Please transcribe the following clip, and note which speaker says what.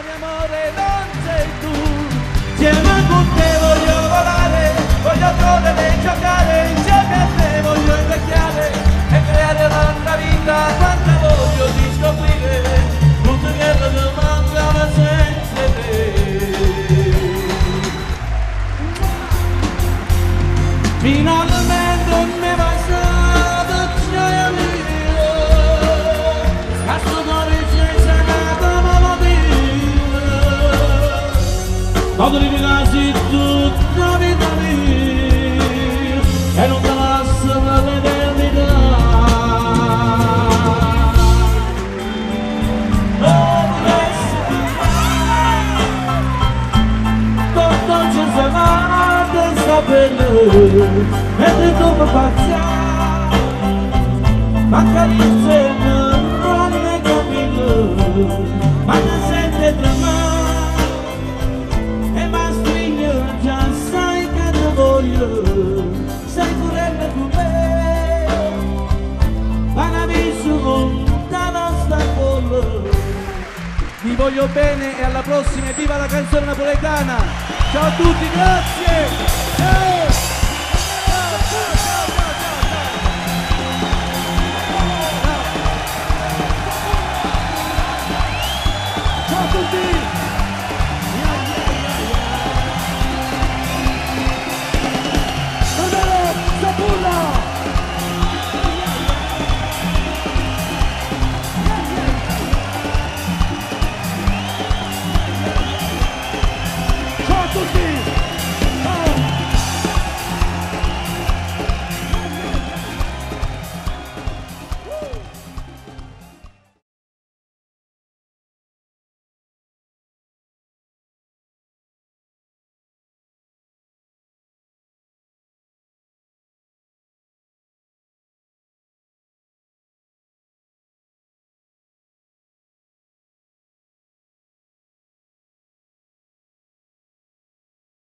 Speaker 1: mio amore non sei tu. Insieme con te voglio volare, voglio correre e giocare, insieme a te voglio invecchiare e creare un'altra vita, quanta voglio di scoprire tutto quello che mancava senza te. Finalmente mi baciato gioia mia, a sto cuore c'è nata malattia. Ma tu rimasti tutta la vita mia e non te lascio per l'eternità. Oh, volessi tutto ci siamo sapere, mentre tu mi pazziai, ma carezze non ne capito, ma ti sente tremare e mi stringo, già sai che ti voglio, stai correndo con me, ma la viso lontana sta folla. Vi voglio bene e alla prossima, e viva la canzone napoletana! Ciao a tutti, grazie!